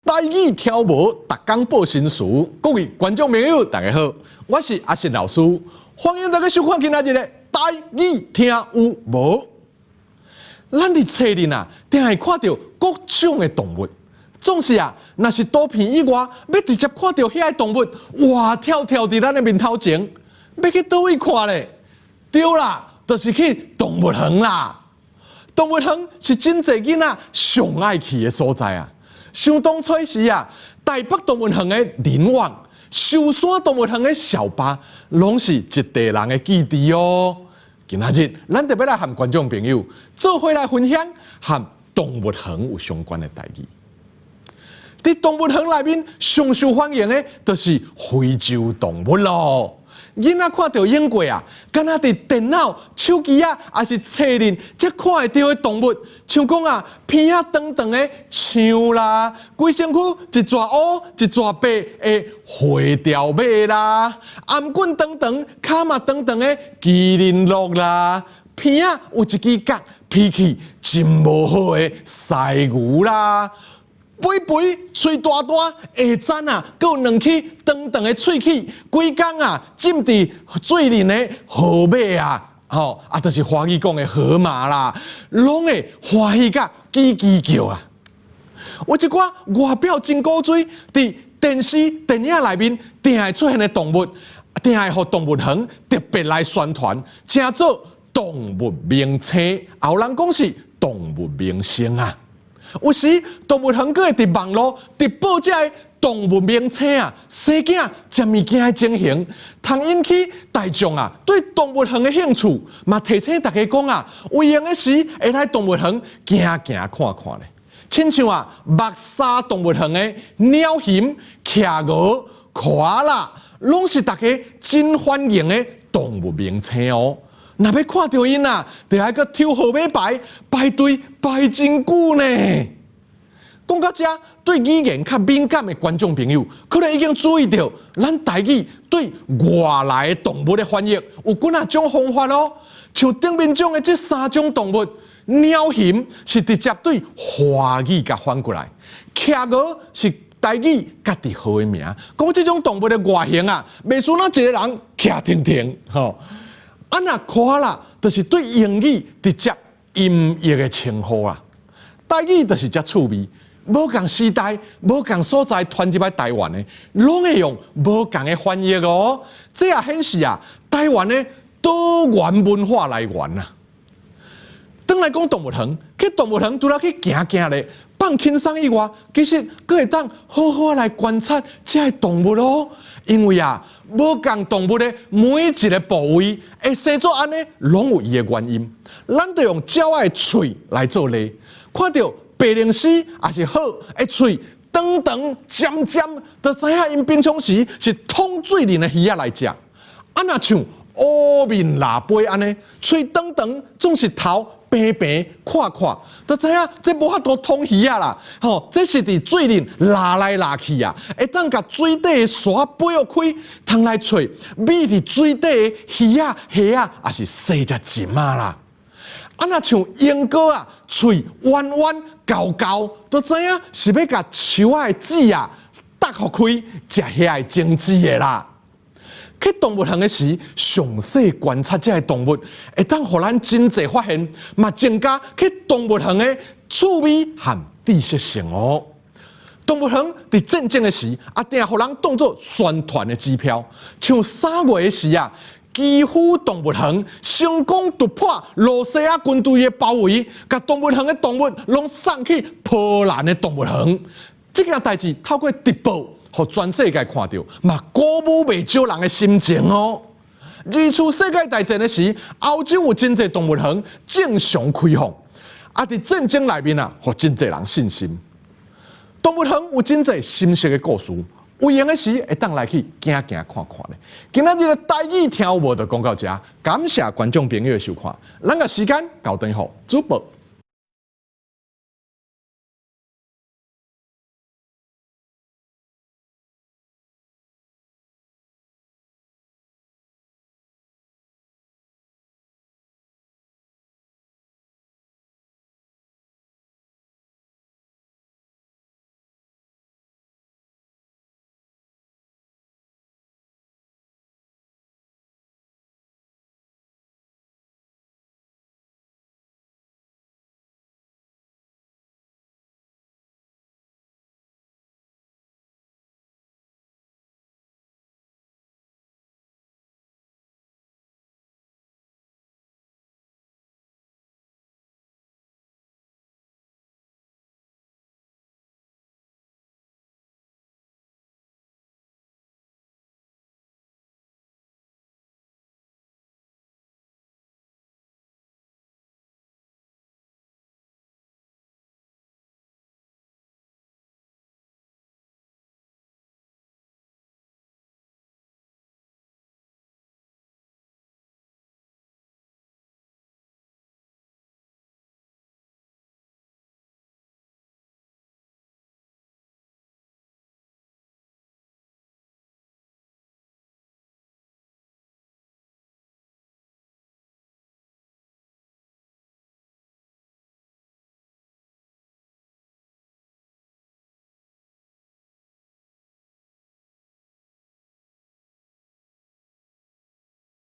台語聽無，逐工報新詞。各位觀眾朋友，大家好，我是阿信老師，歡迎大家收看今仔日的台語聽有無。咱佇冊裡啊，定會看著各種的動物，總是啊，若是圖片以外，欲直接看著遐个動物，活跳跳佇咱的面頭前，欲去佗位看咧？對啦，就是去動物園啦。動物園是真濟囡仔上愛去的所在啊。想當初時啊，台北動物園的麟王、壽山動物園的小巴，攏是一地人的記憶哦。今仔日，咱特別來和觀眾朋友做伙來分享和動物園有相關的代誌。佇動物園內面上受歡迎的，就是非洲動物囉。囡仔看著湧過啊，敢若佇電腦、手機仔，抑是冊裡才看會著的動物，像講啊，鼻仔長長的象啦，規身軀一逝烏一逝白的灰條馬啦，頷頸長長、跤嘛長長的麒麟鹿啦，鼻仔有一支角，脾氣真無好的犀牛啦。肥肥喙大大，下層啊，閣有兩支長長的喙齒，規工啊浸佇水裡的河馬啊，吼啊，就是華語講的河馬啦，攏會歡喜甲吱吱叫啊。有一寡外表真古錐，佇電視、電影內面定會出現的動物，定會予動物園特別來宣傳，稱做動物明星，也有人講是動物明星啊。有時動物園閣會佇網路直播這个動物明星啊，生囝食物件的情形，通引起大眾啊對動物園的興趣，嘛提醒大家講啊，有閒的時會來動物園行行看看咧。親像啊，木柵動物園的鳥熊、企鵝、考拉，攏是大家真歡迎的動物明星哦。若欲看著𪜶啊，就愛閣抽號碼牌排隊排真久呢。講到這，對語言較敏感的觀眾朋友，可能已經注意著，咱台語對外來動物的翻譯有幾若種方法哦。像頂面講的這三種動物，鳥熊是直接對華語共翻過來，企鵝是台語家己號的名，講這種動物的外形啊，袂輸咱一個人徛停停吼。啊，若考拉，就是對英語直接音譯的稱呼啊。台語就是遮趣味，無仝時代、無仝所在傳入來台灣的，攏會用無仝的翻譯哦。這也顯示啊，台灣的多元文化來源啊。轉來講動物園，去動物園除了去行行咧，放輕鬆以外，其實閣會當好好來觀察這个動物哦。因為啊，無仝動物的每一个部位會生做按呢，攏有伊的原因。咱就用鳥仔的喙來做例，看著白鷺鷥抑是鶴的喙長長尖尖，就知影𪜶平常時是捅水裡的魚仔來食。啊，若像烏面蜊飛按呢，喙長長，總是頭平平闊闊，就知影這無法度捅魚仔啦。吼，這是佇水裡抐來抐去啊，會當共水底的沙掰予開，通來揣覕佇水底的魚仔、蝦仔，抑是細隻蟳仔啦。啊，若像鸚哥啊，喙彎彎厚厚，就知影是欲共樹仔的籽啊，啄予開，食遐的種子的啦。去動物園的時，詳細觀察這个動物，會當予咱真濟發現，嘛增加去動物園的趣味和知識性哦。動物園佇戰爭的時，也定予人當做宣傳的指標。像3月的時啊，基輔動物園成功突破羅西亞軍隊的包圍，共動物園的動物攏送去波蘭的動物園。這件代誌透過直播，予全世界看著，嘛鼓舞袂少人的心情哦。二次世界大戰的時，歐洲有真濟動物園正常開放，啊，佇戰爭內面啊，予真濟人信心。動物園有真濟深色的故事，有閒的時會當來去行行看看咧。今仔日的台語聽有無就講到這，感謝觀眾朋友的收看，咱共時間交轉予主播。